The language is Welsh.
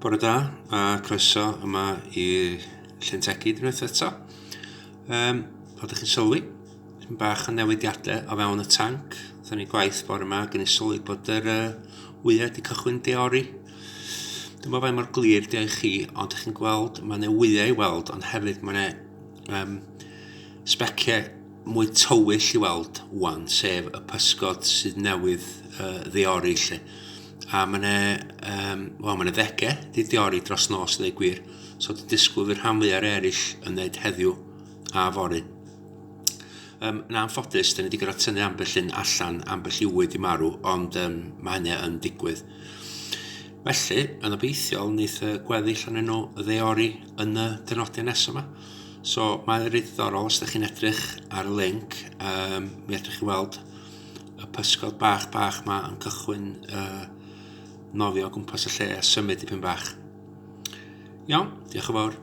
Bore da a croeso yma i Llyn Tegid unwaith eto. Um, fel ydych chi'n sylwi, tipyn bach o newidiadau o fewn y tanc. Wnaethon ni gwaith bore yma, gen i sylwi bod yr uh, wyau wedi cychwyn deori. Dwi'n meddwl faint mor glir di i chi, ond ydych chi'n gweld, mae yna wyau i weld, ond hefyd mae yna um, sbeciau mwy tywyll i weld wan, sef y pysgod sydd newydd uh, ddeori lle. A mae yna, um, wel, mae yna ddegau di deori dros nos, dweud gwir. So dwi'n disgwyl fy'r rhan fwyaf eraill yn wneud heddiw a fory. Um, yn anffodus, dyn ni wedi gorfod tynnu ambell un allan, ambell i wy di marw, ond um, mae hynny yn digwydd. Felly, yn obeithiol, wneith y gweddill ohonyn nhw ddeori yn y dynodiau nesaf yma. So, mae'n reit ddiddorol os ydych chi'n edrych ar y link, um, mi edrych chi weld y pysgod bach bach ma yn cychwyn uh, nofio o gwmpas y lle a symud dipyn bach. Iawn, diolch yn fawr.